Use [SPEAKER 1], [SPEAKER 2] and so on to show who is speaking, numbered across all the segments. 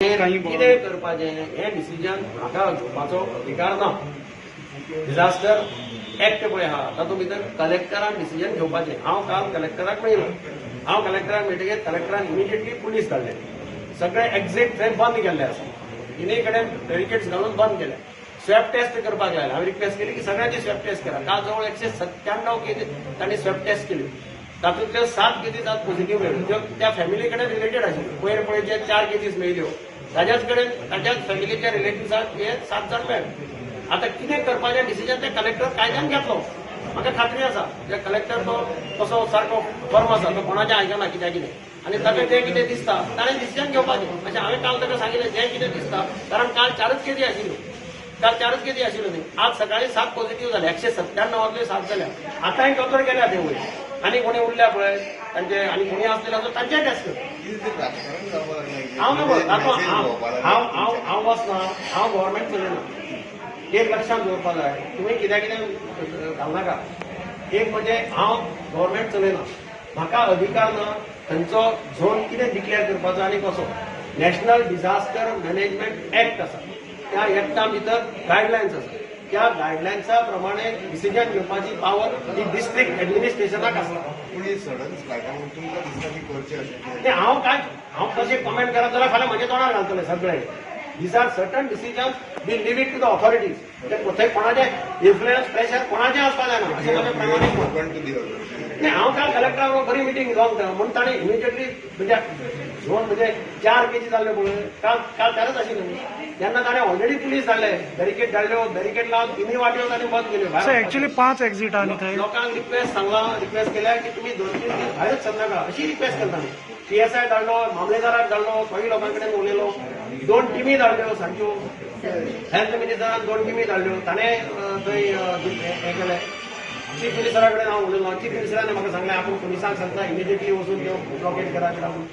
[SPEAKER 1] कितें करपाचें हें डिसिजन म्हाका घेवपाचो अधिकार ना. डिझास्टर एक्ट पळय आहा, तातूंत भितर कलेक्टरान डिसिजन घेवपाचें. हांव काल कलेक्टराक मेळिल्लो. हांव कलेक्टराक मेळटकीर कलेक्टरान इमिजिएटली पुलीस धाडले, सगळे एक्झिट थंय बंद केल्ले आसा, तिनूय कडेन बॅरिकेड्स घालून बंद केले. स्वॅब टेस्ट करपाक लायले. हांवें रिक्वेस्ट केली की सगळ्यांची स्वॅब टेस्ट करा. काल जवळ 197 केजी तांणी स्वॅब टेस्ट केली. तातूंतल्यो 7 केजीस आज पॉझिटिव्ह मेळ्ळ्यो, त्यो त्या फॅमिली कडेन रिलेटेड आशिल्ल्यो. पयर पळय जे 4 केजीस मेळ्ळ्यो, ताज्याच कडेन, ताज्याच फॅमिलीच्या रिलेटिव्साक हे 7 जाण मेळ्ळे. आतां कितें करपाचें डिसिजन ते कलेक्टर कायद्यान घेतलो. म्हाका खात्री आसा, ते कलेक्टर तो तसो सारको फर्म आसा, तो कोणाचें आयकना कित्याक कितें, आनी ताका जें कितें दिसता ताणें डिसिजन घेवपाचें. अशें हांवें काल ताका सांगिल्लें, जें कितें दिसता, कारण काल 4च केजी आशिल्ल्यो, काल 4च केजी आशिल्ल्यो न्ही. आज सकाळी 7 पॉझिटिव्ह जाले, 197तल्यो 7 जाल्या. आतांय दोतोर गेल्या थंय वयर, आनी कोणी उरल्या पळय तांचे, आनी कोणी आसलेले आसा तांचे टेस्ट. हांव न्हय, हांव हांव हांव वचना, हांव गव्हर्मेंट चलयना. एक लक्षांत दवरपा जाय, तुमी कित्याक कितें घालनाका. एक म्हणजे हांव गव्हर्मेंट चलयना, म्हाका अधिकार ना थंयचो झोन कितें डिक्लेअर करपाचो आनी कसो. नॅशनल डिझास्टर मॅनेजमेंट एक्ट आसा, त्या एक्टा भितर गायडलायन्स आसा, त्या गायडलायन्सा प्रमाणे डिसिजन घेवपाची पावर ही डिस्ट्रिक्ट ऍडमिनिस्ट्रेशनाक आसता. हांव काय हांव कशें कमेंट करत जाल्यार फाल्यां म्हज्या तोंडार घालतले सगळे. These are certain decisions we leave it to the authorities. थंय कोणाचें इन्फ्लुएन्स प्रेशर कोणाचें आसपा जायना अशें म्हजें प्रमाणीक. नाही, हांव काल कलेक्टरा बरोबर बरी मिटींग लॉंग टर्म म्हणून ताणें इमिजिएटली म्हणजे झोन म्हणजे 4 केजी जाल्ले पळय काल, काल 4च आशिल्ले तेन्ना ताणें ऑलरेडी पुलीस धाडले, बॅरिकेड धाडल्यो, बॅरिकेड लावन तिनूय वाट्यो ताणें बंद केल्यो.
[SPEAKER 2] एक्च्युअली 5 एक्झिट आनी थंय
[SPEAKER 1] लोकांक रिक्वेस्ट सांगला, रिक्वेस्ट केल्या की तुमी 2-3 दीस भायरच सरनाका अशी रिक्वेस्ट केली ताणें. पीएसआय धाडलो, मामलेदाराक धाडलो, थोडी लोकां कडेन उलयलो, 2 टिमी धाडल्यो सारक्यो, हेल्थ मिनिस्टरान 2 टिमी धाडल्यो, ताणें थंय हें केलें. चीफ मिनिस्टरा कडेन हांव उलयलो, चीफ मिनिस्टरान म्हाका सांगलें आपूण पुलिसांक सांगता इमिजिएटली वचून त्यो ब्लॉकेज करा म्हणून.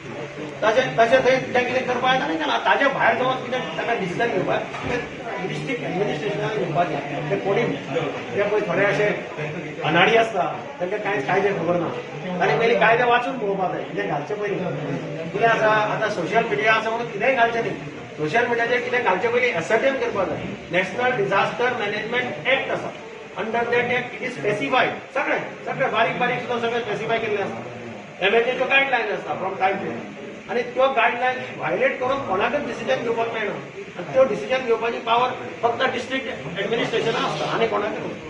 [SPEAKER 1] तशें तशें थंय तें कितें करपाक ताणें केलां. ताजे भायर समज कितें ताका डिसिजन घेवपाक तें डिस्ट्रिक्ट ऍडमिनिस्ट्रेशनान घेवपाचें. ते कोणी ते पळय थोडे अशे अनाडी आसता, तांकां कांयच कायदे खबर ना, ताणें पयलीं कायदे वाचून पळोवपाक जाय कितें घालचे पयलीं. कितें आसा आतां सोशल मिडिया आसा म्हणून कितेंय घालचें न्ही. सोशल मिडियाचेर कितें घालचे पयलीं एसर्टेन करपाक जाय. नॅशनल डिझास्टर मॅनेजमेंट एक्ट आसा, under that act it is specified, सगळे सगळे बारीक बारीक सुद्दां सगळे स्पेसिफाय केल्ले आसता. एमएचएच्यो गायडलायन्स आसता फ्रॉम टायम टू टायम, आनी त्यो गायडलायन्स व्हायलेट करून कोणाकच डिसिजन घेवपाक मेळना, आनी त्यो डिसिजन घेवपाची पावर फक्त डिस्ट्रिक्ट ऍडमिनिस्ट्रेशना आसता आनी कोणाकच.